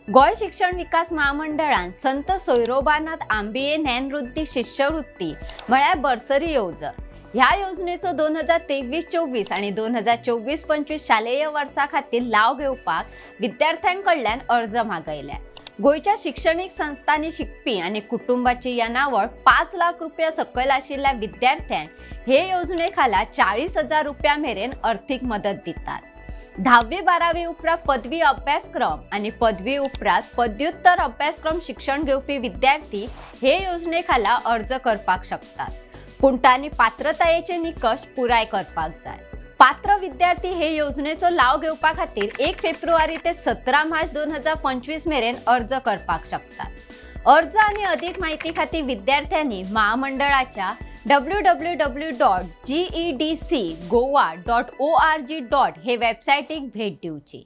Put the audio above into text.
गोंय शिक्षण विकास महामंडळान संत सोयरोबानाथ आंबिये ज्ञानवृत्ती शिष्यवृत्ती म्हळ्यार बर्सरी येवजण, ह्या येवजणेचो 2023-24 आनी 2024-25 शालेय वर्सा खातीर लाव घेवपाक विद्यार्थ्यां कडल्यान अर्ज मागयल्या. गोंयच्या शिक्षणीक संस्थांनी शिकपी आनी कुटुंबाची येणावळ 5 लाख रुपया सकयल आशिल्ल्या विद्यार्थ्यांक हे येवजणे खाला 40,000 रुपया मेरेन अर्थीक मदत दितात. धावी बारावी उपरांत पदवी अभ्यासक्रम आनी पदवी उपरांत पदव्युत्तर अभ्यासक्रम शिक्षण घेवपी विद्यार्थी हे योजने खाला अर्ज करपाक शकतात, पूण तांणी पात्रतायेचे निकश पुराय करपाक जाय. पात्र विद्यार्थी हे योजनेचो लाव घेवपा खातीर 1 फेब्रुवारी ते 17 मार्च 2025 मेरेन अर्ज करपाक शकतात. अर्ज आनी अधिक माहिती खातीर विद्यार्थ्यांनी महामंडळाच्या www.gedcgoa.org. हे वेबसायटीक भेट दिवची.